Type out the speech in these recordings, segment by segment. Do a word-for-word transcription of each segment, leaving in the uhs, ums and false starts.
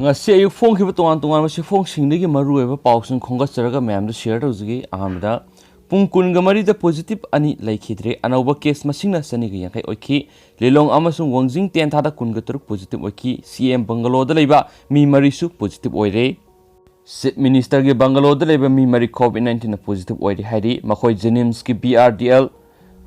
ꯉꯁꯤ ꯑꯌꯨꯛ ꯐꯣꯡꯈꯤꯕ ꯇꯣꯉꯥꯟ ꯇꯣꯉꯥꯟꯕ ꯆꯦꯐꯣꯡꯁꯤꯡꯗꯒꯤ ꯃꯔꯨꯑꯣꯏꯕ ꯄꯥꯎꯁꯤꯡ ꯈꯣꯝꯒꯠꯆꯔꯒ ꯃꯌꯥꯝꯗ ꯁꯤꯌꯔ ꯇꯧꯖꯒꯦ꯫ ꯑꯍꯥꯟꯕꯗ, ꯄꯨꯡ ꯀꯨꯟꯒ ꯃꯔꯤꯗ ꯄꯣꯖꯤꯇꯤꯚ ꯑꯅꯤ ꯂꯩꯈꯤꯗ꯭ꯔꯦ꯫ ꯑꯅꯧꯕ ꯀꯦꯁ ꯃꯁꯤꯡꯅ ꯆꯅꯤꯒ ꯌꯥꯡꯈꯩ ꯑꯣꯏꯈꯤ꯫ ꯂꯤꯂꯣꯡ ꯑꯃꯁꯨꯡ ꯋꯥꯡꯖꯤꯡ ꯇꯦꯟꯊꯥꯗ ꯀꯨꯟꯒ ꯇꯔꯨꯛ ꯄꯣꯖꯤꯇꯤꯚ ꯑꯣꯏꯈꯤ꯫ ꯁꯤ ꯑꯦꯝ ꯕꯪꯒꯂꯣꯗ ꯂꯩꯕ ꯃꯤ ꯃꯔꯤꯁꯨ ꯄꯣꯖꯤꯇꯤꯚ ꯑꯣꯏꯔꯦ꯫ ꯆꯤꯐ ꯃꯤꯅꯤꯁꯇꯔꯒꯤ ꯕꯪꯒꯂꯣꯗ ꯂꯩꯕ ꯃꯤ ꯃꯔꯤ ꯀꯣꯚꯤꯗ ꯅꯥꯏꯟꯇꯤꯟꯅ ꯄꯣꯖꯤꯇꯤꯚ ꯑꯣꯏꯔꯦ ꯍꯥꯏꯔꯤ꯫ ꯃꯈꯣꯏ ꯖꯦꯅꯤꯝꯁꯀꯤ B R D L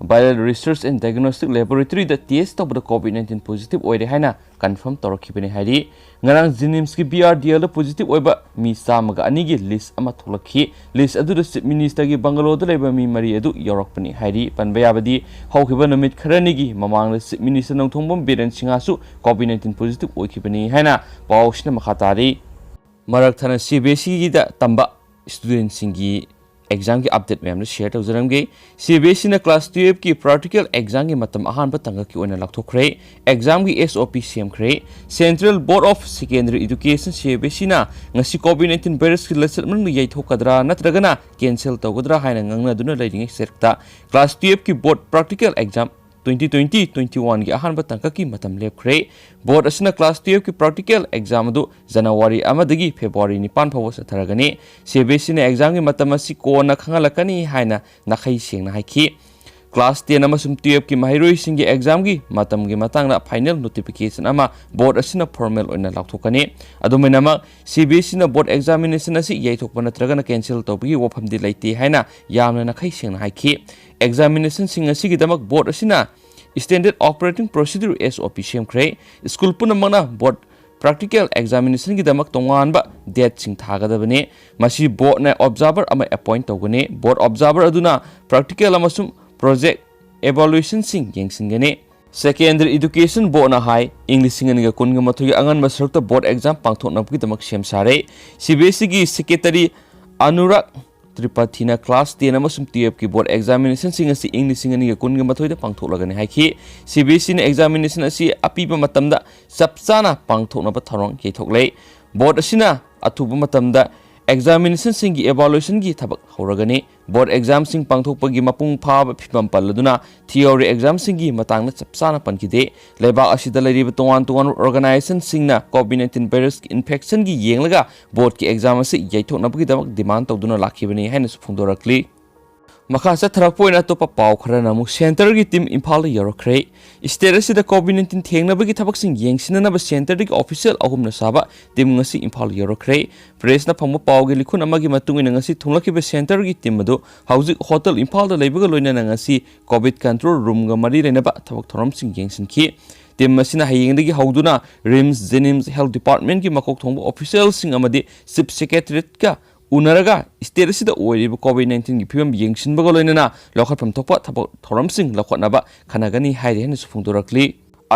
viral research and diagnostic ꯂꯦꯕꯣꯔꯦꯇꯔꯤꯗ ꯇꯦꯁ ꯇꯧꯕꯗ ꯀꯣꯚꯤꯗ ꯅꯥꯏꯟꯇꯤꯟ ꯄꯣꯖꯤꯇꯤꯚ ꯑꯣꯏꯔꯦ ꯍꯥꯏꯅ ꯀꯟꯐꯥꯔꯝ ꯇꯧꯔꯛꯈꯤꯕꯅꯤ ꯍꯥꯏꯔꯤ꯫ ꯉꯔꯥꯡ ꯖꯦꯅꯤꯝꯁꯀꯤ ꯕꯤ ꯑꯥꯔ ꯗꯤ ꯑꯦꯜꯗ ꯄꯣꯖꯤꯇꯤꯚ ꯑꯣꯏꯕ ꯃꯤ ꯆꯥꯝꯃꯒ ꯑꯅꯤꯒꯤ ꯂꯤꯁ ꯑꯃ ꯊꯣꯛꯂꯛꯈꯤ꯫ ꯂꯤꯁ ꯑꯗꯨꯗ ꯆꯤꯐ ꯃꯤꯅꯤꯁꯇꯔꯒꯤ ꯕꯪꯒꯂꯣꯗ ꯂꯩꯕ ꯃꯤ ꯃꯔꯤ ꯑꯗꯨ ꯌꯥꯎꯔꯛꯄꯅꯤ ꯍꯥꯏꯔꯤ꯫ ꯄꯟꯕ ꯌꯥꯕꯗꯤ, ꯍꯧꯈꯤꯕ ꯅꯨꯃꯤꯠ ꯈꯔꯅꯤꯒꯤ ꯃꯃꯥꯡꯗ ꯆꯤꯐ ꯃꯤꯅꯤꯁꯇꯔ ꯅꯣꯡꯊꯣꯝꯕꯝ ꯕꯤꯔꯦꯟ ꯁꯤꯡꯍꯁꯨ ꯀꯣꯚꯤꯗ ꯅꯥꯏꯟꯇꯤꯟ ꯄꯣꯖꯤꯇꯤꯚ ꯑꯣꯏꯈꯤꯕꯅꯤ ꯍꯥꯏꯅ ꯄꯥꯎꯁꯤꯅ ꯃꯈꯥ ꯇꯥꯔꯤ꯫ ꯃꯔꯛ ꯊꯠꯅ ꯁꯤ ꯕꯤ ꯑꯦꯁ ꯏꯒꯤꯗ ꯇꯝꯕ ꯁ꯭ꯇꯨꯗꯦꯟꯠꯁꯤꯡꯒꯤ ꯑꯦꯛꯖꯥꯝꯒꯤ ꯑꯞꯗꯦꯠ ꯃꯌꯥꯝꯗꯨ ꯁꯤꯌꯔ ꯇꯧꯖꯔꯝꯒꯦ꯫ ꯁꯤ ꯕꯤ ꯑꯦꯁ ꯏꯅ ꯀ꯭ꯂꯥꯁ ꯇꯨꯌꯦꯜꯐꯀꯤ ꯄ꯭ꯔꯥꯛꯇꯤꯀꯦꯜ ꯑꯦꯛꯖꯥꯝꯒꯤ ꯃꯇꯝ ꯑꯍꯥꯟꯕ ꯇꯥꯡꯀꯛꯀꯤ ꯑꯣꯏꯅ ꯂꯥꯎꯊꯣꯛꯈ꯭ꯔꯦ꯫ ꯑꯦꯛꯖꯥꯝꯒꯤ ꯑꯦꯁ ꯑꯣ ꯄꯤ ꯁꯦꯝꯈ꯭ꯔꯦ꯫ Central Board of Secondary Education, C B S ꯏꯅ ꯉꯁꯤ ꯀꯣꯚꯤꯗ ꯅꯥꯏꯟꯇꯤꯟ ꯚꯥꯏꯔꯁꯀꯤ ꯂꯥꯏꯆꯠ ꯃꯅꯨꯡꯗ ꯌꯩꯊꯣꯛꯀꯗ꯭ꯔꯥ ꯅꯠꯇ꯭ꯔꯒꯅ ꯀꯦꯟꯁꯦꯜ ꯇꯧꯒꯗ꯭ꯔꯥ ꯍꯥꯏꯅ ꯉꯥꯡꯅꯗꯨꯅ ꯂꯩꯔꯤꯉꯩ ꯁꯔꯨꯛꯇ ꯀ꯭ꯂꯥꯁ ꯇꯨꯌꯦꯜꯐꯀꯤ board practical exam twenty twenty twenty ꯋꯥꯟꯒꯤ ꯑꯍꯥꯟꯕ ꯇꯥꯡꯀꯛꯀꯤ ꯃꯇꯝ ꯂꯦꯞꯈ꯭ꯔꯦ꯫ ꯕꯣꯔꯗ ꯑꯁꯤꯅ ꯀ꯭ꯂꯥꯁ ꯇꯨꯌꯦꯜꯐꯀꯤ ꯄ꯭ꯔꯥꯛꯇꯤꯀꯦꯜ ꯑꯦꯛꯖꯥꯝ ꯑꯗꯨ ꯖꯅꯋꯥꯔꯤ ꯑꯃꯗꯒꯤ ꯐꯦꯕ꯭ꯔꯨꯋꯥꯔꯤ ꯅꯤꯄꯥꯟ ꯐꯥꯎꯕ ꯆꯠꯊꯔꯒꯅꯤ꯫ ꯁꯤ ꯕꯤ ꯑꯦꯁ ꯏꯅ ꯑꯦꯛꯖꯥꯝꯒꯤ ꯃꯇꯝ ꯑꯁꯤ ꯀꯣꯟꯅ ꯈꯪꯍꯜꯂꯛꯀꯅꯤ ꯍꯥꯏꯅ ꯅꯥꯈꯩ ꯁꯦꯡꯅ ꯍꯥꯏꯈꯤ꯫ ꯀ꯭ꯂꯥꯁ ꯇꯦꯟ ꯑꯃꯁꯨꯡ ꯇꯨꯌꯦꯜꯐꯀꯤ ꯃꯍꯩꯔꯣꯏꯁꯤꯡꯒꯤ ꯑꯦꯛꯖꯥꯝꯒꯤ ꯃꯇꯝꯒꯤ ꯃꯇꯥꯡꯗ ꯐꯥꯏꯅꯦꯜ ꯅꯣꯇꯤꯐꯤꯀꯦꯁꯟ ꯑꯃ ꯕꯣꯔꯗ ꯑꯁꯤꯅ ꯐꯣꯔꯃꯦꯜ ꯑꯣꯏꯅ ꯂꯥꯎꯊꯣꯛꯀꯅꯤ꯫ ꯑꯗꯨꯝ ꯑꯣꯏꯅꯃꯛ, ꯁꯤ ꯕꯤ ꯑꯦꯁ ꯏꯅ ꯕꯣꯔꯗ ꯑꯦꯛꯖꯥꯃꯤꯅꯦꯁꯟ ꯑꯁꯤ ꯌꯩꯊꯣꯛꯄ ꯅꯠꯇ꯭ꯔꯒꯅ ꯀꯦꯟꯁꯦꯜ ꯇꯧꯕꯒꯤ ꯋꯥꯐꯝꯗꯤ ꯂꯩꯇꯦ ꯍꯥꯏꯅ ꯌꯥꯝꯅ ꯅꯥꯈꯩ ꯁꯦꯡꯅ ꯍꯥꯏꯈꯤ꯫ ꯑꯦꯛꯖꯥꯃꯤꯅꯦꯁꯟꯁꯤꯡ ꯑꯁꯤꯒꯤꯗꯃꯛ ꯕꯣꯔꯗ ꯑꯁꯤꯅ Standard Operating Procedure, ꯑꯦꯁ ꯑꯣ ꯄꯤ, ꯁꯦꯝꯈ꯭ꯔꯦ꯫ ꯁ꯭ꯀꯨꯜ ꯄꯨꯝꯅꯃꯛꯅ ꯕꯣꯔꯗ ꯄ꯭ꯔꯥꯛꯇꯤꯀꯦꯜ ꯑꯦꯛꯖꯥꯃꯤꯅꯦꯁꯟꯒꯤꯗꯃꯛ ꯇꯣꯉꯥꯟꯕ ꯗꯦꯠꯁꯤꯡ ꯊꯥꯒꯗꯕꯅꯤ꯫ ꯃꯁꯤ ꯕꯣꯔꯗꯅ ꯑꯣꯕꯖꯥꯔꯚꯔ ꯑꯃ ꯑꯦꯄꯣꯏꯟꯠ ꯇꯧꯒꯅꯤ꯫ ꯕꯣꯔꯗ ꯑꯣꯕꯖꯥꯔꯚꯔ ꯑꯗꯨꯅ ꯄ꯭ꯔꯥꯛꯇꯤꯀꯦꯜ ꯑꯃꯁꯨꯡ ꯄ꯭ꯔꯣꯖꯦꯛ ꯏꯚꯥꯂꯨꯑꯦꯁꯟꯁꯤꯡ ꯌꯦꯡꯁꯤꯟꯒꯅꯤ꯫ ꯁꯦꯀꯦꯟꯗꯔꯤ ꯏꯗꯨꯀꯦꯁꯟ ꯕꯣꯔꯗꯅ ꯍꯥꯏ, ꯏꯪ ꯂꯤꯁꯤꯡ ꯑꯅꯤꯒ ꯀꯨꯟꯒ ꯃꯥꯊꯣꯏꯒꯤ ꯑꯉꯟꯕ ꯁꯔꯨꯛꯇ ꯕꯣꯔꯗ ꯑꯦꯛꯖꯥꯝ ꯄꯥꯡꯊꯣꯛꯅꯕꯒꯤꯗꯃꯛ ꯁꯦꯝ ꯁꯥꯔꯦ꯫ ꯁꯤ ꯕꯤ ꯑꯦꯁ ꯏꯒꯤ ꯁꯦꯀ꯭ꯔꯦꯇꯔꯤ ꯑꯅꯨꯔꯥꯒ ꯇ꯭ꯔꯤꯄꯥꯊꯤꯅ ꯀ꯭ꯂꯥꯁ ꯇꯦꯟ ꯑꯃꯁꯨꯡ ꯇꯨꯌꯦꯜꯐꯀꯤ ꯕꯣꯔꯗ ꯑꯦꯛꯖꯥꯃꯤꯅꯦꯁꯟꯁꯤꯡ ꯑꯁꯤ ꯏꯪ ꯂꯤꯁꯤꯡ ꯑꯅꯤꯒ ꯀꯨꯟꯒ ꯃꯥꯊꯣꯏꯗ ꯄꯥꯡꯊꯣꯛꯂꯒꯅꯤ ꯍꯥꯏꯈꯤ꯫ ꯁꯤ ꯕꯤ ꯑꯦꯁ ꯏꯅ ꯑꯦꯛꯖꯥꯃꯤꯅꯦꯁꯟ ꯑꯁꯤ ꯑꯄꯤꯕ ꯃꯇꯝꯗ ꯆꯞ ꯆꯥꯅ ꯄꯥꯡꯊꯣꯛꯅꯕ ꯊꯧꯔꯥꯡ ꯌꯩꯊꯣꯛꯂꯦ꯫ ꯕꯣꯔꯗ ꯑꯁꯤꯅ ꯑꯊꯨꯕ ꯃꯇꯝꯗ ꯑꯦꯛꯖꯥꯃꯤꯅꯦꯁꯟꯁꯤꯡꯒꯤ ꯏꯚꯥꯂꯨꯑꯦꯁꯟꯒꯤ ꯊꯕꯛ ꯍꯧꯔꯒꯅꯤ꯫ ꯕꯣꯔꯗ ꯑꯦꯛꯖꯥꯝꯁꯤꯡ ꯄꯥꯡꯊꯣꯛꯄꯒꯤ ꯃꯄꯨꯡ ꯐꯥꯕ ꯐꯤꯕꯝ ꯄꯜꯂꯗꯨꯅ ꯊꯤꯑꯣꯔꯤ ꯑꯦꯛꯖꯥꯝꯁꯤꯡꯒꯤ ꯃꯇꯥꯡꯗ ꯆꯞ ꯆꯥꯅ ꯄꯟꯈꯤꯗꯦ꯫ ꯂꯩꯕꯥꯛ ꯑꯁꯤꯗ ꯂꯩꯔꯤꯕ ꯇꯣꯉꯥꯟ ꯇꯣꯉꯥꯟꯕ ꯑꯣꯔꯒꯅꯥꯏꯖꯦꯁꯟꯁꯤꯡꯅ ꯀꯣꯚꯤꯗ ꯅꯥꯏꯟꯇꯤꯟ ꯚꯥꯏꯔꯁꯀꯤ ꯏꯟꯐꯦꯛꯁꯟꯒꯤ ꯌꯦꯡꯂꯒ ꯕꯣꯔꯗꯀꯤ ꯑꯦꯛꯖꯥꯝ ꯑꯁꯤ ꯌꯩꯊꯣꯛꯅꯕꯒꯤꯗꯃꯛ ꯗꯤꯃꯥꯟ ꯇꯧꯗꯨꯅ ꯂꯥꯛꯈꯤꯕꯅꯤ ꯍꯥꯏꯅꯁꯨ ꯐꯣꯡꯗꯣꯔꯛꯂꯤ꯫ ꯃꯈꯥ ꯆꯠꯊꯔꯛꯄ ꯑꯣꯏꯅ ꯑꯇꯣꯞꯄ ꯄꯥꯎ ꯈꯔꯅ ꯑꯃꯨꯛ ꯁꯦꯟꯇꯔꯒꯤ ꯇꯤꯝ ꯏꯝꯐꯥꯜꯗ ꯌꯧꯔꯛꯈ꯭ꯔꯦ꯫ ꯁ꯭ꯇꯦꯠ ꯑꯁꯤꯗ ꯀꯣꯚꯤꯗ ꯅꯥꯏꯟꯇꯤꯟ ꯊꯦꯡꯅꯕꯒꯤ ꯊꯕꯛꯁꯤꯡ ꯌꯦꯡꯁꯤꯟꯅꯅꯕ ꯁꯦꯟꯇꯔꯗꯒꯤ ꯑꯣꯐꯤꯁꯤꯌꯦꯜ ꯑꯍꯨꯝꯅ ꯁꯥꯕ ꯇꯤꯝ ꯉꯁꯤ ꯏꯝꯐꯥꯜ ꯌꯧꯔꯛꯈ꯭ꯔꯦ꯫ ꯄ꯭ꯔꯦꯁꯅ ꯐꯪꯕ ꯄꯥꯎꯒꯤ ꯂꯤꯈꯨꯟ ꯑꯃꯒꯤ ꯃꯇꯨꯡ ꯏꯟꯅ ꯉꯁꯤ ꯊꯨꯡꯂꯛꯈꯤꯕ ꯁꯦꯟꯇꯔꯒꯤ ꯇꯤꯝ ꯑꯗꯨ ꯍꯧꯖꯤꯛ ꯍꯣꯇꯦꯜ ꯏꯝꯐꯥꯜꯗ ꯂꯩꯕꯒ ꯂꯣꯏꯅꯅ ꯉꯁꯤ ꯀꯣꯚꯤꯗ ꯀꯟꯇ꯭ꯔꯣꯜ ꯔꯨꯝꯒ ꯃꯔꯤ ꯂꯩꯅꯕ ꯊꯕꯛ ꯊꯧꯔꯝꯁꯤꯡ ꯌꯦꯡꯁꯤꯟꯈꯤ꯫ ꯇꯤꯝ ꯑꯁꯤꯅ ꯍꯌꯦꯡꯗꯒꯤ ꯍꯧꯗꯨꯅ ꯔꯤꯝꯁ, ꯖꯦꯅꯤꯝꯁ, ꯍꯦꯜꯊ ꯗꯤꯄꯥꯔꯠꯃꯦꯟꯠꯀꯤ ꯃꯀꯣꯛ ꯊꯣꯡꯕ ꯑꯣꯐꯤꯁꯤꯌꯦꯜꯁꯤꯡ ꯑꯃꯗꯤ ꯆꯤꯐ ꯁꯦꯀ꯭ꯔꯦꯇꯔꯤꯌꯦꯠꯀ ꯎꯅꯔꯒ ꯁ꯭ꯇꯦꯠ ꯑꯁꯤꯗ ꯑꯣꯏꯔꯤꯕ ꯀꯣꯚꯤꯗ ꯅꯥꯏꯟꯇꯤꯟꯒꯤ ꯐꯤꯕꯝ ꯌꯦꯡꯁꯤꯟꯕꯒ ꯂꯣꯏꯅꯅ ꯂꯧꯈꯠꯐꯝ ꯊꯣꯛꯄ ꯊꯕꯛ ꯊꯧꯔꯝꯁꯤꯡ ꯂꯧꯈꯠꯅꯕ ꯈꯟꯅꯒꯅꯤ ꯍꯥꯏꯔꯤ ꯍꯥꯏꯅꯁꯨ ꯐꯣꯡꯗꯣꯔꯛꯂꯤ꯫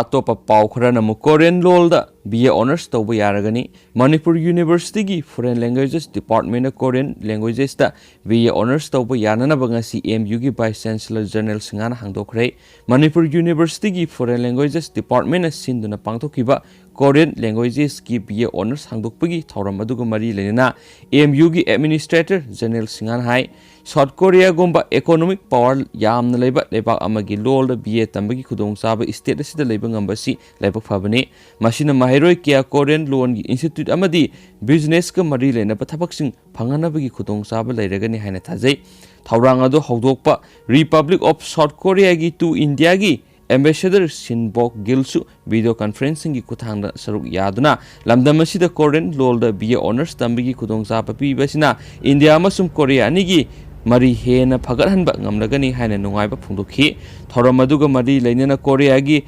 ꯑꯇꯣꯞꯄ ꯄꯥꯎ ꯈꯔꯅ ꯑꯃꯨꯛ ꯀꯣꯔꯤꯌꯟ ꯂꯣꯜꯗ ꯕꯤ ꯑꯦ ꯑꯣꯅꯔꯁ ꯇꯧꯕ ꯌꯥꯔꯒꯅꯤ꯫ ꯃꯅꯤꯄꯨꯔ ꯌꯨꯅꯤꯚꯔꯁꯤꯇꯤꯒꯤ ꯐꯣꯔꯦꯟ ꯂꯦꯡꯒ꯭ꯋꯦꯖꯦꯁ ꯗꯤꯄꯥꯔꯠꯃꯦꯟꯠꯅ ꯀꯣꯔꯤꯌꯟ ꯂꯦꯡꯒ꯭ꯋꯦꯖꯦꯁꯇ ꯕꯤ ꯑꯦ ꯑꯣꯅꯔꯁ ꯇꯧꯕ ꯌꯥꯅꯅꯕ ꯉꯁꯤ ꯑꯦꯝ ꯌꯨꯒꯤ ꯚꯥꯏꯁ ꯆꯥꯟꯁꯦꯂꯔ ꯖꯦꯅꯦꯔꯦꯜ ꯁꯤꯡꯍꯥꯅ ꯍꯥꯡꯗꯣꯛꯈ꯭ꯔꯦ꯫ ꯃꯅꯤꯄꯨꯔ ꯌꯨꯅꯤꯚꯔꯁꯤꯇꯤꯒꯤ ꯐꯣꯔꯦꯟ ꯂꯦꯡꯒ꯭ꯋꯦꯖꯦꯁ ꯗꯤꯄꯥꯔꯠꯃꯦꯟꯠꯅ ꯁꯤꯟꯗꯨꯅ ꯄꯥꯡꯊꯣꯛꯈꯤꯕ ꯀꯣꯔꯤꯌꯟ ꯂꯦꯡꯒ꯭ꯋꯦꯖꯦꯁꯀꯤ ꯕꯤ ꯑꯦ ꯑꯣꯅꯔꯁ ꯍꯥꯡꯗꯣꯛꯄꯒꯤ ꯊꯧꯔꯝ ꯑꯗꯨꯒ ꯃꯔꯤ ꯂꯩꯅꯅ ꯑꯦꯝ ꯌꯨꯒꯤ ꯑꯦꯗꯃꯤꯅꯤꯁꯇ꯭ꯔꯦꯇꯔ ꯖꯦꯅꯦꯔꯦꯜ ꯁꯤꯡꯍꯥꯅ ꯍꯥꯏ, ꯁꯥꯎꯠ ꯀꯣꯔꯤꯌꯥꯒꯨꯝꯕ ꯏꯀꯣꯅꯣꯃꯤꯛ ꯄꯥꯋꯔ ꯌꯥꯝꯅ ꯂꯩꯕ ꯂꯩꯕꯥꯛ ꯑꯃꯒꯤ ꯂꯣꯜꯗ ꯕꯤ ꯑꯦ ꯇꯝꯕꯒꯤ ꯈꯨꯗꯣꯡꯆꯥꯕ ꯁ꯭ꯇꯦꯠ ꯑꯁꯤꯗ ꯂꯩꯕ ꯉꯝꯕꯁꯤ ꯂꯥꯏꯕꯛ ꯐꯕꯅꯤ꯫ ꯃꯁꯤꯅ ꯃꯍꯩꯔꯣꯏ ꯀꯌꯥ ꯀꯣꯔꯤꯌꯟ ꯂꯣꯟꯒꯤ ꯏꯟꯁꯇꯤꯇ꯭ꯌꯨꯠ ꯑꯃꯗꯤ ꯕꯤꯖꯤꯅꯦꯁꯀ ꯃꯔꯤ ꯂꯩꯅꯕ ꯊꯕꯛꯁꯤꯡ ꯐꯪꯍꯟꯅꯕꯒꯤ ꯈꯨꯗꯣꯡꯆꯥꯕ ꯂꯩꯔꯒꯅꯤ ꯍꯥꯏꯅ ꯊꯥꯖꯩ꯫ ꯊꯧꯔꯥꯡ ꯑꯗꯨ ꯍꯧꯗꯣꯛꯄ ꯔꯤꯄꯕ꯭ꯂꯤꯛ ꯑꯣꯐ ꯁꯥꯎꯠ ꯀꯣꯔꯤꯌꯥꯒꯤ ꯇꯨ ꯏꯟꯗꯤꯌꯥꯒꯤ ꯑꯦꯝꯕꯦꯁꯦꯗꯔ ꯁꯤꯟ ꯕꯣꯛ ꯒꯤꯜꯁꯨ ꯚꯤꯗꯤꯑꯣ ꯀꯟꯐꯔꯦꯟꯁꯤꯡꯒꯤ ꯈꯨꯠꯊꯥꯡꯗ ꯁꯔꯨꯛ ꯌꯥꯗꯨꯅ ꯂꯝꯗꯝ ꯑꯁꯤꯗ ꯀꯣꯔꯤꯌꯟ ꯂꯣꯜꯗ ꯕꯤ ꯑꯦ ꯑꯣꯅꯔꯁ ꯇꯝꯕꯒꯤ ꯈꯨꯗꯣꯡꯆꯥꯕ ꯄꯤꯕ ꯑꯁꯤꯅ ꯏꯟꯗꯤꯌꯥ ꯑꯃꯁꯨꯡ ꯀꯣꯔꯤꯌꯥ ꯑꯅꯤꯒꯤ ꯃꯔꯤ ꯍꯦꯟꯅ ꯐꯒꯠꯍꯟꯕ ꯉꯝꯂꯒꯅꯤ ꯍꯥꯏꯅ ꯅꯨꯡꯉꯥꯏꯕ ꯐꯣꯡꯗꯣꯛꯈꯤ꯫ ꯊꯧꯔꯝ ꯑꯗꯨꯒ ꯃꯔꯤ ꯂꯩꯅꯅ ꯀꯣꯔꯤꯌꯥꯒꯤ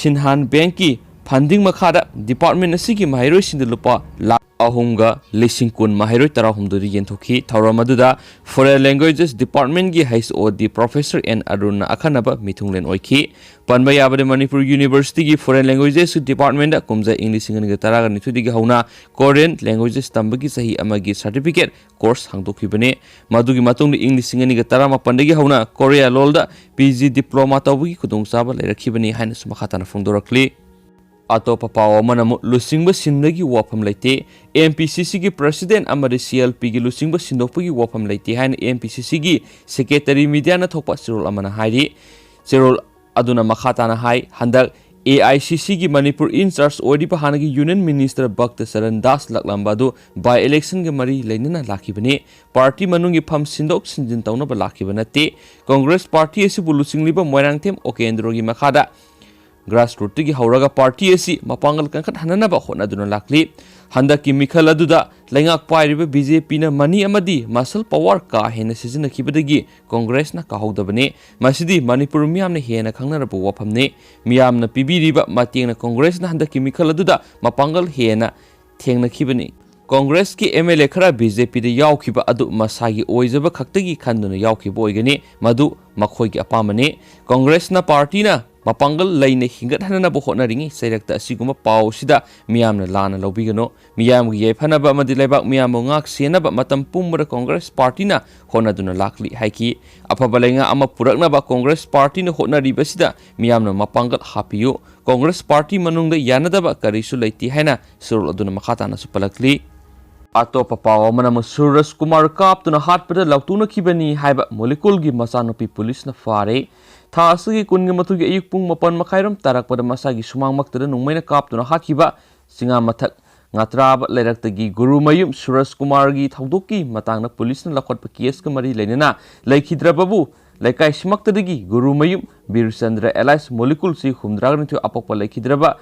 ꯁꯤꯟꯍꯥꯟ ꯕꯦꯡꯛꯀꯤ ꯐꯟꯗꯤꯡ ꯃꯈꯥꯗ ꯗꯤꯄꯥꯔꯠꯃꯦꯟꯠ ꯑꯁꯤꯒꯤ ꯃꯍꯩꯔꯣꯏꯁꯤꯡꯗ ꯂꯨꯄꯥ ꯂꯥꯈ ꯑꯍꯨꯝꯒ ꯂꯤꯁꯤꯡ ꯀꯨꯟ ꯃꯍꯩꯔꯣꯏ ꯇꯔꯥꯍꯨꯝꯗꯣꯏꯗ ꯌꯦꯟꯊꯣꯛꯈꯤ꯫ ꯊꯧꯔꯝ ꯑꯗꯨꯗ ꯐꯣꯔꯦꯟ ꯂꯦꯡꯒ꯭ꯋꯦꯖꯦꯁ ꯗꯤꯄꯥꯔꯠꯃꯦꯟꯠꯀꯤ ꯍꯩꯆ ꯑꯣ ꯗꯤ ꯄ꯭ꯔꯣꯐꯦꯁꯔ ꯑꯦꯟ ꯑꯔꯨꯟꯅ ꯑꯈꯟꯅꯕ ꯃꯤꯊꯨꯡꯂꯦꯟ ꯑꯣꯏꯈꯤ꯫ ꯄꯟꯕ ꯌꯥꯕꯗꯤ ꯃꯅꯤꯄꯨꯔ ꯌꯨꯅꯤꯚꯔꯁꯤꯇꯤꯒꯤ ꯐꯣꯔꯦꯟ ꯂꯦꯡꯒ꯭ꯋꯦꯖꯦꯁ ꯗꯤꯄꯥꯔꯠꯃꯦꯟꯠꯇ ꯀꯨꯝꯖꯥ ꯏꯪ ꯂꯤꯁꯤꯡ ꯑꯅꯤꯒ ꯇꯔꯥꯒ ꯅꯤꯊꯣꯏꯗꯒꯤ ꯍꯧꯅ ꯀꯣꯔꯤꯌꯟ ꯂꯦꯡꯒ꯭ꯋꯦꯖꯦꯁ ꯇꯝꯕꯒꯤ ꯆꯍꯤ ꯑꯃꯒꯤ ꯁꯥꯔꯇꯤꯐꯤꯀꯦꯠ ꯀꯣꯔꯁ ꯍꯥꯡꯗꯣꯛꯈꯤꯕꯅꯤ꯫ ꯃꯗꯨꯒꯤ ꯃꯇꯨꯡꯗ ꯏꯪ ꯂꯤꯁꯤꯡ ꯑꯅꯤꯒ ꯇꯔꯥꯃꯥꯄꯟꯗꯒꯤ ꯍꯧꯅ ꯀꯣꯔꯤꯌꯥ ꯂꯣꯜꯗ ꯄꯤ ꯖꯤ ꯗꯤꯄ꯭ꯂꯣꯃꯥ ꯇꯧꯕꯒꯤ ꯈꯨꯗꯣꯡꯆꯥꯕ ꯂꯩꯔꯛꯈꯤꯕꯅꯤ ꯍꯥꯏꯅꯁꯨ ꯃꯈꯥ ꯇꯥꯅ ꯐꯣꯡꯗꯣꯔꯛꯂꯤ꯫ ꯑꯇꯣꯞꯄ ꯄꯥꯎ ꯑꯃꯅ ꯑꯃꯨꯛ ꯂꯨꯆꯤꯡꯕ ꯁꯤꯟꯕꯒꯤ ꯋꯥꯐꯝ ꯂꯩꯇꯦ, ꯑꯦꯝ ꯄꯤ ꯁꯤ ꯁꯤꯒꯤ ꯄ꯭ꯔꯁꯤꯗꯦꯟꯠ ꯑꯃꯗꯤ ꯁꯤ ꯑꯦꯜ ꯄꯤꯒꯤ ꯂꯨꯆꯤꯡꯕ ꯁꯤꯟꯗꯣꯛꯄꯒꯤ ꯋꯥꯐꯝ ꯂꯩꯇꯦ ꯍꯥꯏꯅ ꯑꯦꯝ ꯄꯤ ꯁꯤ ꯁꯤꯒꯤ ꯁꯦꯀ꯭ꯔꯦꯇꯔꯤ ꯃꯤꯗꯤꯌꯥꯅ ꯊꯣꯛꯄ ꯆꯦꯔꯣꯜ ꯑꯃꯅ ꯍꯥꯏꯔꯤ꯫ ꯆꯦꯔꯣꯜ ꯑꯗꯨꯅ ꯃꯈꯥ ꯇꯥꯅ ꯍꯥꯏ, ꯍꯟꯗꯛ ꯑꯦ ꯑꯥꯏ ꯁꯤ ꯁꯤꯒꯤ ꯃꯅꯤꯄꯨꯔ ꯏꯟ ꯆꯥꯔꯖ ꯑꯣꯏꯔꯤꯕ ꯍꯥꯟꯅꯒꯤ ꯌꯨꯅꯤꯌꯟ ꯃꯤꯅꯤꯁꯇꯔ ꯚꯛꯇ ꯆꯔꯟ ꯗꯥꯁ ꯂꯥꯛꯂꯝꯕ ꯑꯗꯨ ꯕꯥꯏ ꯏꯂꯦꯛꯁꯟꯒ ꯃꯔꯤ ꯂꯩꯅꯅ ꯂꯥꯛꯈꯤꯕꯅꯤ꯫ ꯄꯥꯔꯇꯤ ꯃꯅꯨꯡꯒꯤ ꯐꯝ ꯁꯤꯟꯗꯣꯛ ꯁꯤꯟꯖꯤꯟ ꯇꯧꯅꯕ ꯂꯥꯛꯈꯤꯕ ꯅꯠꯇꯦ꯫ ꯀꯣꯡꯒ꯭ꯔꯦꯁ ꯄꯥꯔꯇꯤ ꯑꯁꯤꯕꯨ ꯂꯨꯆꯤꯡꯂꯤꯕ ꯃꯣꯏꯔꯥꯡꯊꯦꯝ ꯑꯣꯀꯦꯟꯗ꯭ꯔꯣꯒꯤ ꯃꯈꯥꯗ ꯒ꯭ꯔꯥꯁꯔꯨꯠꯇꯒꯤ ꯍꯧꯔꯒ ꯄꯥꯔꯇꯤ ꯑꯁꯤ ꯃꯄꯥꯡꯒꯜ ꯀꯟꯈꯠꯍꯟꯅꯅꯕ ꯍꯣꯠꯅꯗꯨꯅ ꯂꯥꯛꯂꯤ꯫ ꯍꯟꯗꯛꯀꯤ ꯃꯤꯈꯜ ꯑꯗꯨꯗ ꯂꯩꯉꯥꯛ ꯄꯥꯏꯔꯤꯕ ꯕꯤ ꯖꯦ ꯄꯤꯅ ꯃꯅꯤ ꯑꯃꯗꯤ ꯃꯁꯜ ꯄꯋꯥꯔ ꯀꯥ ꯍꯦꯟꯅ ꯁꯤꯖꯤꯟꯅꯈꯤꯕꯗꯒꯤ ꯀꯣꯡꯒ꯭ꯔꯦꯁꯅ ꯀꯥꯍꯧꯗꯕꯅꯤ꯫ ꯃꯁꯤꯗꯤ ꯃꯅꯤꯄꯨꯔ ꯃꯤꯌꯥꯝꯅ ꯍꯦꯟꯅ ꯈꯪꯅꯔꯕ ꯋꯥꯐꯝꯅꯤ꯫ ꯃꯤꯌꯥꯝꯅ ꯄꯤꯕꯤꯔꯤꯕ ꯃꯇꯦꯡꯅ ꯀꯣꯡꯒ꯭ꯔꯦꯁꯅ ꯍꯟꯗꯛꯀꯤ ꯃꯤꯈꯜ ꯑꯗꯨꯗ ꯃꯄꯥꯡꯒꯜ ꯍꯦꯟꯅ ꯊꯦꯡꯅꯈꯤꯕꯅꯤ꯫ ꯀꯣꯡꯒ꯭ꯔꯦꯁꯀꯤ ꯑꯦꯝ ꯑꯦꯜ ꯑꯦ ꯈꯔ ꯕꯤ ꯖꯦ ꯄꯤꯗ ꯌꯥꯎꯈꯤꯕ ꯑꯗꯨ ꯃꯁꯥꯒꯤ ꯑꯣꯏꯖꯕ ꯈꯛꯇꯒꯤ ꯈꯟꯗꯨꯅ ꯌꯥꯎꯈꯤꯕ ꯑꯣꯏꯒꯅꯤ, ꯃꯗꯨ ꯃꯈꯣꯏꯒꯤ ꯑꯄꯥꯝꯕꯅꯤ꯫ ꯀꯣꯡꯒ꯭ꯔꯦꯁꯅ ꯄꯥꯔꯇꯤꯅ ꯃꯄꯥꯡꯒꯜ ꯂꯩꯅ ꯍꯤꯡꯒꯠꯍꯟꯅꯅꯕ ꯍꯣꯠꯅꯔꯤꯉꯩ ꯆꯩꯔꯛꯇ ꯑꯁꯤꯒꯨꯝꯕ ꯄꯥꯎ ꯑꯁꯤꯗ ꯃꯤꯌꯥꯝꯅ ꯂꯥꯟꯅ ꯂꯧꯕꯤꯒꯅꯨ꯫ ꯃꯤꯌꯥꯝꯒꯤ ꯌꯥꯏꯐꯅꯕ ꯑꯃꯗꯤ ꯂꯩꯕꯥꯛ ꯃꯤꯌꯥꯝꯕꯨ ꯉꯥꯛ ꯁꯦꯟꯅꯕ ꯃꯇꯝ ꯄꯨꯝꯕꯗ ꯀꯣꯡꯒ꯭ꯔꯦꯁ ꯄꯥꯔꯇꯤꯅ ꯍꯣꯠꯅꯗꯨꯅ ꯂꯥꯛꯂꯤ ꯍꯥꯏꯈꯤ꯫ ꯑꯐꯕ ꯂꯩꯉꯥꯛ ꯑꯃ ꯄꯨꯔꯛꯅꯕ ꯀꯣꯡꯒ꯭ꯔꯦꯁ ꯄꯥꯔꯇꯤꯅ ꯍꯣꯠꯅꯔꯤꯕꯁꯤꯗ ꯃꯤꯌꯥꯝꯅ ꯃꯄꯥꯡꯒꯜ ꯍꯥꯞꯄꯤꯌꯨ꯫ ꯀꯣꯡꯒ꯭ꯔꯦꯁ ꯄꯥꯔꯇꯤ ꯃꯅꯨꯡꯗ ꯌꯥꯅꯗꯕ ꯀꯔꯤꯁꯨ ꯂꯩꯇꯦ ꯍꯥꯏꯅ ꯆꯦꯔꯣꯜ ꯑꯗꯨꯅ ꯃꯈꯥ ꯇꯥꯅꯁꯨ ꯄꯜꯂꯛꯂꯤ꯫ ꯑꯇꯣꯞꯄ ꯄꯥꯎ ꯑꯃꯅ ꯑꯃꯨꯛ ꯁꯨꯔꯖ ꯀꯨꯃꯥꯔ ꯀꯥꯞꯇꯨꯅ ꯍꯥꯠꯄꯗ ꯂꯥꯎꯇꯨꯅꯈꯤꯕꯅꯤ ꯍꯥꯏꯕ ꯃꯣꯂꯤꯀꯨꯜꯒꯤ ꯃꯆꯥꯅꯨꯄꯤ ꯄꯨꯂꯤꯁꯅ ꯐꯥꯔꯦ꯫ ꯊꯥ ꯑꯁꯤꯒꯤ ꯀꯨꯟꯒ ꯃꯥꯊꯣꯏꯒꯤ ꯑꯌꯨꯛ ꯄꯨꯡ ꯃꯥꯄꯟ ꯃꯈꯥꯏꯔꯣꯝ ꯇꯥꯔꯛꯄꯗ ꯃꯁꯥꯒꯤ ꯁꯨꯃꯥꯡꯃꯛꯇꯗ ꯅꯣꯡꯃꯩꯅ ꯀꯥꯞꯇꯨꯅ ꯍꯥꯠꯈꯤꯕ ꯆꯤꯉꯥꯃꯊꯛ ꯉꯥꯇ꯭ꯔꯥꯕ ꯂꯩꯔꯛꯇꯒꯤ ꯒꯨꯔꯨꯃꯌꯨꯝ ꯁꯨꯔꯖ ꯀꯨꯃꯥꯔꯒꯤ ꯊꯧꯗꯣꯛꯀꯤ ꯃꯇꯥꯡꯗ ꯄꯨꯂꯤꯁꯅ ꯂꯧꯈꯠꯄ ꯀꯦꯁꯀ ꯃꯔꯤ ꯂꯩꯅꯅ ꯂꯩꯈꯤꯗ꯭ꯔꯕꯕꯨ ꯂꯩꯀꯥꯏꯁꯤꯃꯛꯇꯗꯒꯤ ꯒꯨꯔꯨꯃꯌꯨꯝ ꯕꯤꯔꯆꯟꯗ꯭ꯔ ꯑꯦꯂꯥꯏꯁ ꯃꯣꯂꯤꯀꯨꯜꯁꯤ ꯍꯨꯝꯗ꯭ꯔꯥꯒ ꯅꯤꯊꯣꯏ ꯑꯄꯣꯛꯄ ꯂꯩꯈꯤꯗ꯭ꯔꯕ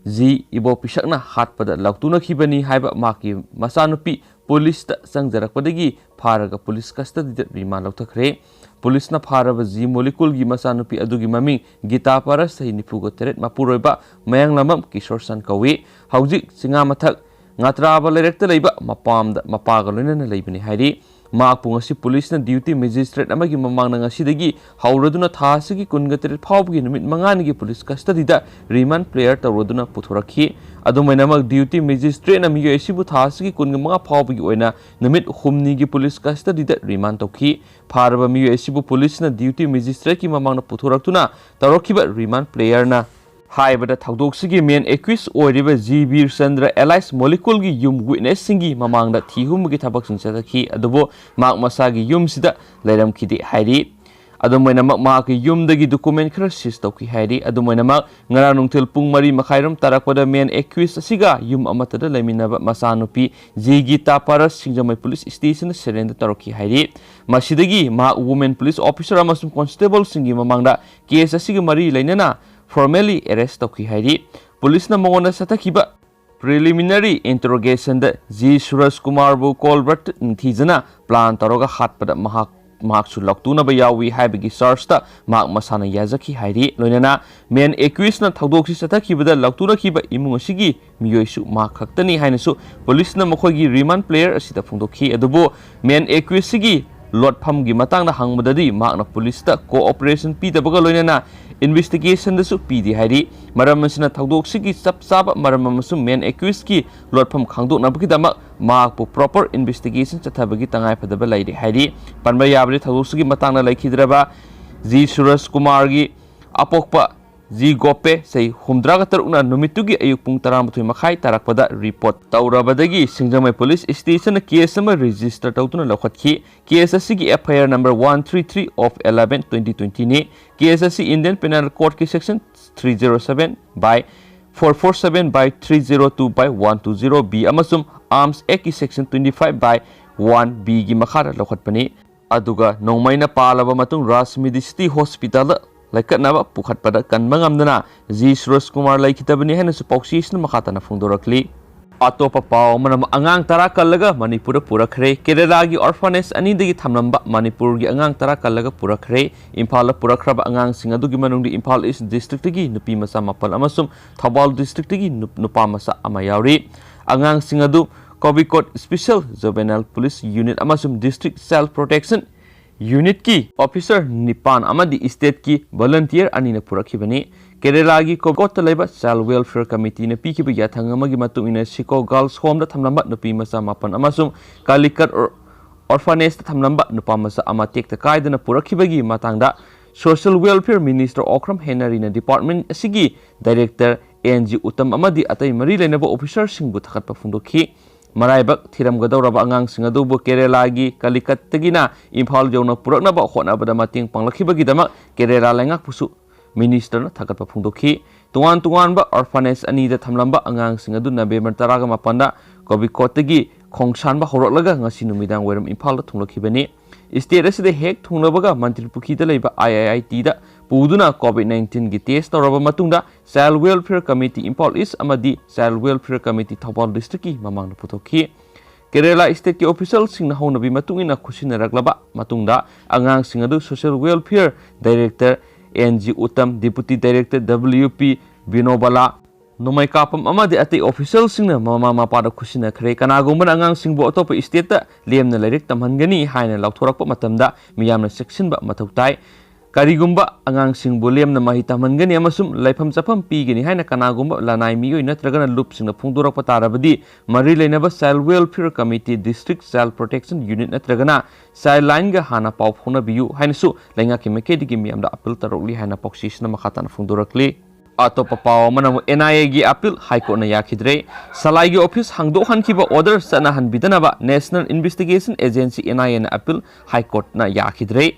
ꯖꯤ ꯏꯕꯣ ꯄꯤꯁꯛꯅ ꯍꯥꯠꯄꯗ ꯂꯥꯎꯇꯨꯅꯈꯤꯕꯅꯤ ꯍꯥꯏꯕ ꯃꯍꯥꯛꯀꯤ ꯃꯆꯥꯅꯨꯄꯤ ꯄꯨꯂꯤꯁꯇ ꯆꯪꯖꯔꯛꯄꯗꯒꯤ ꯐꯥꯔꯒ ꯄꯨꯂꯤꯁ ꯀꯁꯇꯗꯤꯗ ꯔꯤꯃꯥꯟ ꯂꯧꯊꯈ꯭ꯔꯦ꯫ ꯄꯨꯂꯤꯁꯅ ꯐꯥꯔꯕ ꯖꯤ ꯃꯣꯂꯤꯀꯨꯜꯒꯤ ꯃꯆꯥꯅꯨꯄꯤ ꯑꯗꯨꯒꯤ ꯃꯃꯤꯡ ꯒꯤꯇꯥ ꯄꯥꯔꯁ, ꯆꯍꯤ ꯅꯤꯐꯨꯒ ꯇꯔꯦꯠ, ꯃꯄꯨꯔꯣꯏꯕ ꯃꯌꯥꯡꯂꯥꯝꯕꯝ ꯀꯤꯁꯣꯔ ꯆꯟ ꯀꯧꯏ꯫ ꯍꯧꯖꯤꯛ ꯆꯤꯉꯥꯃꯊꯛ ꯉꯥꯇ꯭ꯔꯥꯕ ꯂꯩꯔꯛꯇ ꯂꯩꯕ ꯃꯄꯥꯝꯗ ꯃꯄꯥꯒ ꯂꯣꯏꯅꯅ ꯂꯩꯕꯅꯤ ꯍꯥꯏꯔꯤ꯫ ꯃꯍꯥꯛꯄꯨ ꯉꯁꯤ ꯄꯨꯂꯤꯁꯅ ꯗ꯭ꯌꯨꯇꯤ ꯃꯦꯖꯤꯁꯇ꯭ꯔꯦꯠ ꯑꯃꯒꯤ ꯃꯃꯥꯡꯗ ꯉꯁꯤꯗꯒꯤ ꯍꯧꯔꯗꯨꯅ ꯊꯥ ꯑꯁꯤꯒꯤ ꯀꯨꯟꯒ ꯇꯔꯦꯠ ꯐꯥꯎꯕꯒꯤ ꯅꯨꯃꯤꯠ ꯃꯉꯥꯅꯤꯒꯤ ꯄꯨꯂꯤꯁ ꯀꯁꯇꯗꯤꯗ ꯔꯤꯃꯥꯟ ꯄ꯭ꯔꯦꯌꯔ ꯇꯧꯔꯗꯨꯅ ꯄꯨꯊꯣꯔꯛꯈꯤ꯫ ꯑꯗꯨꯃꯥꯏꯅꯃꯛ ꯗ꯭ꯌꯨꯇꯤ ꯃꯦꯖꯤꯁꯇ꯭ꯔꯦꯠꯅ ꯃꯤꯑꯣꯏ ꯑꯁꯤꯕꯨ ꯊꯥ ꯑꯁꯤꯒꯤ ꯀꯨꯟꯒ ꯃꯉꯥ ꯐꯥꯎꯕꯒꯤ ꯑꯣꯏꯅ ꯅꯨꯃꯤꯠ ꯍꯨꯝꯅꯤꯒꯤ ꯄꯨꯂꯤꯁ ꯀꯁꯇꯗꯤꯗ ꯔꯤꯃꯥꯟ ꯇꯧꯈꯤ꯫ ꯐꯥꯔꯕ ꯃꯤꯑꯣꯏ ꯑꯁꯤꯕꯨ ꯄꯨꯂꯤꯁꯅ ꯗ꯭ꯌꯨꯇꯤ ꯃꯦꯖꯤꯁꯇ꯭ꯔꯦꯠꯀꯤ ꯃꯃꯥꯡꯗ ꯄꯨꯊꯣꯔꯛꯇꯨꯅ ꯇꯧꯔꯛꯈꯤꯕ ꯔꯤꯃꯥꯟ ꯄ꯭ꯔꯦꯌꯔꯅ ꯍꯥꯏꯕꯗ ꯊꯧꯗꯣꯛꯁꯤꯒꯤ main accused ꯑꯣꯏꯔꯤꯕ ꯖꯤ ꯕꯤꯔꯆꯟꯗ꯭ꯔ alias ꯃꯣꯂꯤꯀꯨꯜꯒꯤ ꯌꯨꯝ witnessꯁꯤꯡꯒꯤ ꯃꯃꯥꯡꯗ ꯊꯤ ꯍꯨꯝꯕꯒꯤ ꯊꯕꯛꯁꯤꯡ ꯆꯠꯊꯈꯤ, ꯑꯗꯨꯕꯨ ꯃꯍꯥꯛ ꯃꯁꯥꯒꯤ ꯌꯨꯝꯁꯤꯗ ꯂꯩꯔꯝꯈꯤꯗꯦ ꯍꯥꯏꯔꯤ꯫ ꯑꯗꯨꯝ ꯑꯣꯏꯅꯃꯛ ꯃꯍꯥꯛꯀꯤ ꯌꯨꯝꯗꯒꯤ document ꯈꯔ seize ꯇꯧꯈꯤ ꯍꯥꯏꯔꯤ꯫ ꯑꯗꯨꯝ ꯑꯣꯏꯅꯃꯛ ꯉꯔꯥꯡ ꯅꯨꯡꯊꯤꯜ ꯄꯨꯡ ꯃꯔꯤ ꯃꯈꯥꯏꯔꯣꯝ ꯇꯥꯔꯛꯄꯗ main accused ꯑꯁꯤꯒ ꯌꯨꯝ ꯑꯃꯠꯇꯗ ꯂꯩꯃꯤꯟꯅꯕ ꯃꯆꯥꯅꯨꯄꯤ ꯖꯤ ꯒꯤꯇꯥ ꯄꯥꯔꯁ ꯁꯤꯡꯖꯃꯩ police stationꯗ surrender ꯇꯧꯔꯛꯈꯤ ꯍꯥꯏꯔꯤ꯫ ꯃꯁꯤꯗꯒꯤ ꯃꯍꯥꯛ women police officer ꯑꯃꯁꯨꯡ constableꯁꯤꯡꯒꯤ ꯃꯃꯥꯡꯗ case ꯑꯁꯤꯒ ꯃꯔꯤ ꯂꯩꯅꯅ formally arrest ꯇꯧꯈꯤ ꯍꯥꯏꯔꯤ꯫ ꯄꯨꯂꯤꯁꯅ ꯃꯉꯣꯟꯗ ꯆꯠꯊꯈꯤꯕ preliminary interrogationꯗ ꯖꯤ ꯁꯨꯔꯖ ꯀꯨꯃꯥꯔꯕꯨ ꯀꯣꯜꯕꯔꯠ ꯅꯤꯡꯊꯤꯖꯅ plan ꯇꯧꯔꯒ ꯍꯥꯠꯄꯗ ꯃꯍꯥꯛ, ꯃꯍꯥꯛꯁꯨ ꯂꯥꯎꯇꯨꯅꯕ ꯌꯥꯎꯏ ꯍꯥꯏꯕꯒꯤ chargeꯇ ꯃꯍꯥꯛ ꯃꯁꯥꯅ ꯌꯥꯖꯈꯤ ꯍꯥꯏꯔꯤ꯫ ꯂꯣꯏꯅꯅ main accusedꯅ ꯊꯧꯗꯣꯛꯁꯤ ꯆꯠꯊꯈꯤꯕꯗ ꯂꯥꯎꯇꯨꯅꯈꯤꯕ ꯏꯃꯨꯡ ꯑꯁꯤꯒꯤ ꯃꯤꯑꯣꯏꯁꯨ ꯃꯍꯥꯛ ꯈꯛꯇꯅꯤ ꯍꯥꯏꯅꯁꯨ ꯄꯨꯂꯤꯁꯅ ꯃꯈꯣꯏꯒꯤ remand player ꯑꯁꯤꯗ ꯐꯣꯡꯗꯣꯛꯈꯤ꯫ ꯑꯗꯨꯕꯨ main accusedꯁꯤꯒꯤ ꯂꯣꯠꯐꯝꯒꯤ ꯃꯇꯥꯡꯗ ꯍꯪꯕꯗꯗꯤ ꯃꯍꯥꯛꯅ ꯄꯨꯂꯤꯁꯇ cooperation ꯄꯤꯗꯕꯒ ꯂꯣꯏꯅꯅ investigationꯗꯁꯨ ꯄꯤꯗꯦ ꯍꯥꯏꯔꯤ꯫ ꯃꯔꯝ ꯑꯁꯤꯅ ꯊꯧꯗꯣꯛꯁꯤꯒꯤ ꯆꯞ ꯆꯥꯕ ꯃꯔꯝ ꯑꯃꯁꯨꯡ main accusedꯀꯤ ꯂꯣꯠꯐꯝ ꯈꯪꯗꯣꯛꯅꯕꯒꯤꯗꯃꯛ ꯃꯍꯥꯛꯄꯨ proper investigation ꯆꯠꯊꯕꯒꯤ ꯇꯉꯥꯏꯐꯗꯕ ꯂꯩꯔꯦ ꯍꯥꯏꯔꯤ꯫ ꯄꯟꯕ ꯌꯥꯕꯗꯤ ꯊꯧꯗꯣꯛꯁꯤꯒꯤ ꯃꯇꯥꯡꯗ ꯂꯩꯈꯤꯗ꯭ꯔꯕ ꯖꯤ ꯁꯨꯔꯖ ꯀꯨꯃꯥꯔꯒꯤ ꯑꯄꯣꯛꯄ ꯖꯤ ꯒꯣꯄꯦ, ꯆꯍꯤ ꯍꯨꯝꯗ꯭ꯔꯥꯒ ꯇꯔꯨꯛꯅ ꯅꯨꯃꯤꯠꯇꯨꯒꯤ ꯑꯌꯨꯛ ꯄꯨꯡ ꯇꯔꯥꯃꯥꯊꯣꯏ ꯃꯈꯥꯏ ꯇꯥꯔꯛꯄꯗ report ꯇꯧꯔꯕꯗꯒꯤ ꯁꯤꯡꯖꯃꯩ police stationꯅ case ꯑꯃ register ꯇꯧꯗꯨꯅ ꯂꯧꯈꯠꯈꯤ꯫ Case ꯑꯁꯤꯒꯤ F I R number one three three of eleven twenty twentyꯅꯤ꯫ Case ꯑꯁꯤ Indian Penal Codeꯀꯤ section three zero seven by four four seven by three zero two by one two zero B ꯑꯃꯁꯨꯡ Arms Actꯀꯤ section twenty five by one Bꯒꯤ ꯃꯈꯥꯗ ꯂꯧꯈꯠꯄꯅꯤ꯫ ꯑꯗꯨꯒ ꯅꯣꯡꯃꯩꯅ ꯄꯥꯜꯂꯕ ꯃꯇꯨꯡ ꯔꯥꯖ ꯃꯦꯗꯤꯁꯤꯇꯤ ꯍꯣꯁꯄꯤꯇꯥꯜꯗ ꯂꯩꯀꯠꯅꯕ ꯄꯨꯈꯠꯄꯗ ꯀꯟꯕ ꯉꯝꯗꯅ G ꯁꯨꯔꯖ ꯀꯨꯃꯥꯔ ꯂꯩꯈꯤꯗꯕꯅꯤ ꯍꯥꯏꯅꯁꯨ ꯄꯥꯎꯆꯦꯁꯤꯅ ꯃꯈꯥ ꯇꯥꯅ ꯐꯣꯡꯗꯣꯔꯛꯂꯤ꯫ ꯑꯇꯣꯞꯄ ꯄꯥꯎ ꯑꯃꯅ, ꯑꯉꯥꯡ ꯇꯔꯥ ꯀꯜꯂꯒ ꯃꯅꯤꯄꯨꯔꯗ ꯄꯨꯔꯛꯈ꯭ꯔꯦ꯫ ꯀꯦꯔꯦꯂꯥꯒꯤ orphanage ꯑꯅꯤꯗꯒꯤ ꯊꯝꯂꯝꯕ ꯃꯅꯤꯄꯨꯔꯒꯤ ꯑꯉꯥꯡ ꯇꯔꯥ ꯀꯜꯂꯒ ꯄꯨꯔꯛꯈ꯭ꯔꯦ꯫ ꯏꯝꯐꯥꯜꯗ ꯄꯨꯔꯛꯈ꯭ꯔꯕ ꯑꯉꯥꯡꯁꯤꯡ ꯑꯗꯨꯒꯤ ꯃꯅꯨꯡꯗ ꯏꯝꯐꯥꯜ East districtꯇꯒꯤ ꯅꯨꯄꯤ ꯃꯆꯥ ꯃꯥꯄꯜ ꯑꯃꯁꯨꯡ ꯊꯧꯕꯥꯜ districtꯇꯒꯤ ꯅꯨꯞ-, ꯅꯨꯄꯥ ꯃꯆꯥ ꯑꯃ ꯌꯥꯎꯔꯤ꯫ ꯑꯉꯥꯡꯁꯤꯡ ꯑꯗꯨ ꯀꯣꯕꯤꯀꯣꯠ Special Juvenile Police Unit ꯑꯃꯁꯨꯡ District Child Protection Unitꯀꯤ officer ꯅꯤꯄꯥꯟ ꯑꯃꯗꯤ stateꯀꯤ volunteer ꯑꯅꯤꯅ ꯄꯨꯔꯛꯈꯤꯕꯅꯤ꯫ ꯀꯦꯔꯦꯂꯥꯒꯤ ꯀꯣꯕꯤꯀꯣꯠꯇ ꯂꯩꯕ Child Welfare Committeeꯅ ꯄꯤꯈꯤꯕ ꯌꯥꯊꯪ ꯑꯃꯒꯤ ꯃꯇꯨꯡ ꯏꯟꯅ ꯁꯤꯀꯣ Girls Homeꯗ ꯊꯝꯂꯝꯕ ꯅꯨꯄꯤ ꯃꯆꯥ ꯃꯥꯄꯟ ꯑꯃꯁꯨꯡ ꯀꯥꯂꯤꯀꯠ ꯑꯣꯔ-, orphanageꯇ ꯊꯝꯂꯝꯕ ꯅꯨꯄꯥ ꯃꯆꯥ ꯑꯃ ꯇꯦꯛꯇ ꯀꯥꯏꯗꯅ ꯄꯨꯔꯛꯈꯤꯕꯒꯤ ꯃꯇꯥꯡꯗ Social Welfare Minister Okram Henryꯅ department ꯑꯁꯤꯒꯤ director ꯑꯦꯟ ꯖꯤ ꯎꯇꯝ ꯑꯃꯗꯤ ꯑꯇꯩ ꯃꯔꯤ ꯂꯩꯅꯕ officerꯁꯤꯡꯕꯨ ꯊꯥꯒꯠꯄ ꯐꯣꯡꯗꯣꯛꯈꯤ꯫ ꯃꯔꯥꯏꯕꯛ ꯊꯤꯔꯝꯒꯗꯧꯔꯕ ꯑꯉꯥꯡꯁꯤꯡ ꯑꯗꯨꯕꯨ ꯀꯦꯔꯦꯂꯥꯒꯤ ꯀꯂꯤꯀꯠꯇꯒꯤꯅ ꯏꯝꯐꯥꯜ ꯌꯧꯅ ꯄꯨꯔꯛꯅꯕ ꯍꯣꯠꯅꯕꯗ ꯃꯇꯦꯡ ꯄꯥꯡꯂꯛꯈꯤꯕꯒꯤꯗꯃꯛ ꯀꯦꯔꯦꯂꯥ ꯂꯩꯉꯥꯛꯄꯨꯁꯨ ministerꯅ ꯊꯥꯒꯠꯄ ꯐꯣꯡꯗꯣꯛꯈꯤ꯫ ꯇꯣꯉꯥꯟ ꯇꯣꯉꯥꯟꯕ orphanage ꯑꯅꯤꯗ ꯊꯝꯂꯝꯕ ꯑꯉꯥꯡꯁꯤꯡ ꯑꯗꯨ ꯅꯕꯦꯝꯕꯔ ꯇꯔꯥꯒ ꯃꯥꯄꯟꯗ ꯀꯣꯕꯤꯀꯣꯠꯇꯒꯤ ꯈꯣꯡꯁꯥꯟꯕ ꯍꯧꯔꯛꯂꯒ ꯉꯁꯤ ꯅꯨꯃꯤꯗꯥꯡ ꯋꯥꯏꯔꯝ ꯏꯝꯐꯥꯜꯗ ꯊꯨꯡꯂꯛꯈꯤꯕꯅꯤ꯫ State ꯑꯁꯤꯗ ꯍꯦꯛ ꯊꯨꯡꯂꯕꯒ ꯃꯟꯇ꯭ꯔꯤ ꯄꯨꯈ꯭ꯔꯤꯗ ꯂꯩꯕ ꯑꯥꯏ ꯑꯥꯏ ꯑꯥꯏ ꯇꯤꯗ ꯄꯨꯗꯨꯅ COVID nineteenꯒꯤ test ꯇꯧꯔꯕ ꯃꯇꯨꯡꯗ Child Welfare Committee Imphal East ꯑꯃꯗꯤ Child Welfare Committee Thoubal Districtꯀꯤ ꯃꯃꯥꯡꯗ ꯄꯨꯊꯣꯛꯈꯤ꯫ ꯀꯦꯔꯦꯂꯥ stateꯀꯤ officialꯁꯤꯡꯅ ꯍꯧꯅꯕꯤ ꯃꯇꯨꯡ ꯏꯟꯅ ꯈꯨꯠꯁꯤꯟꯅꯔꯛꯂꯕ ꯃꯇꯨꯡꯗ ꯑꯉꯥꯡꯁꯤꯡ ꯑꯗꯨ Social Welfare Director N G Uttam, Deputy Director W P Binobala, Nongmeikapam ꯑꯃꯗꯤ ꯑꯇꯩ officialꯁꯤꯡꯅ ꯃꯃꯥ ꯃꯄꯥꯗ ꯈꯨꯠꯁꯤꯟꯅꯈ꯭ꯔꯦ꯫ ꯀꯅꯥꯒꯨꯝꯕꯅ ꯑꯉꯥꯡꯁꯤꯡꯕꯨ ꯑꯇꯣꯞꯄ stateꯇ ꯂꯦꯝꯅ ꯂꯥꯏꯔꯤꯛ ꯇꯝꯍꯟꯒꯅꯤ ꯍꯥꯏꯅ ꯂꯥꯎꯊꯣꯔꯛꯄ ꯃꯇꯝꯗ ꯃꯤꯌꯥꯝꯅ ꯆꯦꯛꯁꯤꯟꯕ ꯃꯊꯧ ꯇꯥꯏ꯫ ꯀꯔꯤꯒꯨꯝꯕ ꯑꯉꯥꯡꯁꯤꯡꯕꯨ ꯂꯦꯝꯅ ꯃꯍꯩ ꯇꯝꯍꯟꯒꯅꯤ ꯑꯃꯁꯨꯡ ꯂꯩꯐꯝ ꯆꯥꯐꯝ ꯄꯤꯒꯅꯤ ꯍꯥꯏꯅ ꯀꯅꯥꯒꯨꯝꯕ ꯂꯅꯥꯏ ꯃꯤꯑꯣꯏ ꯅꯠꯇ꯭ꯔꯒꯅ ꯂꯨꯞꯁꯤꯡꯅ ꯐꯣꯡꯗꯣꯔꯛꯄ ꯇꯥꯔꯕꯗꯤ, ꯃꯔꯤ ꯂꯩꯅꯕ Child Welfare Committee, District Child Protection Unit ꯅꯠꯇ꯭ꯔꯒꯅ Childlineꯒ ꯍꯥꯟꯅ ꯄꯥꯎ ꯐꯥꯎꯅꯕꯤꯌꯨ ꯍꯥꯏꯅꯁꯨ ꯂꯩꯉꯥꯛꯀꯤ ꯃꯥꯏꯀꯩꯗꯒꯤ ꯃꯤꯌꯥꯝꯗ appeal ꯇꯧꯔꯛꯂꯤ ꯍꯥꯏꯅ ꯄꯥꯎꯆꯦꯁꯤꯅ ꯃꯈꯥ ꯇꯥꯅ ꯐꯣꯡꯗꯣꯔꯛꯂꯤ꯫ ꯑꯇꯣꯞꯄ ꯄꯥꯎ ꯑꯃꯅ ꯑꯃꯨꯛ N I Aꯒꯤ appeal High Courtꯅ ꯌꯥꯈꯤꯗ꯭ꯔꯦ꯫ ꯁꯂꯥꯏꯒꯤ office ꯍꯥꯡꯗꯣꯛꯍꯟꯈꯤꯕ order ꯆꯠꯅꯍꯟꯕꯤꯗꯅꯕ National Investigation Agency, N I Aꯅ appeal High Courtꯅ ꯌꯥꯈꯤꯗ꯭ꯔꯦ꯫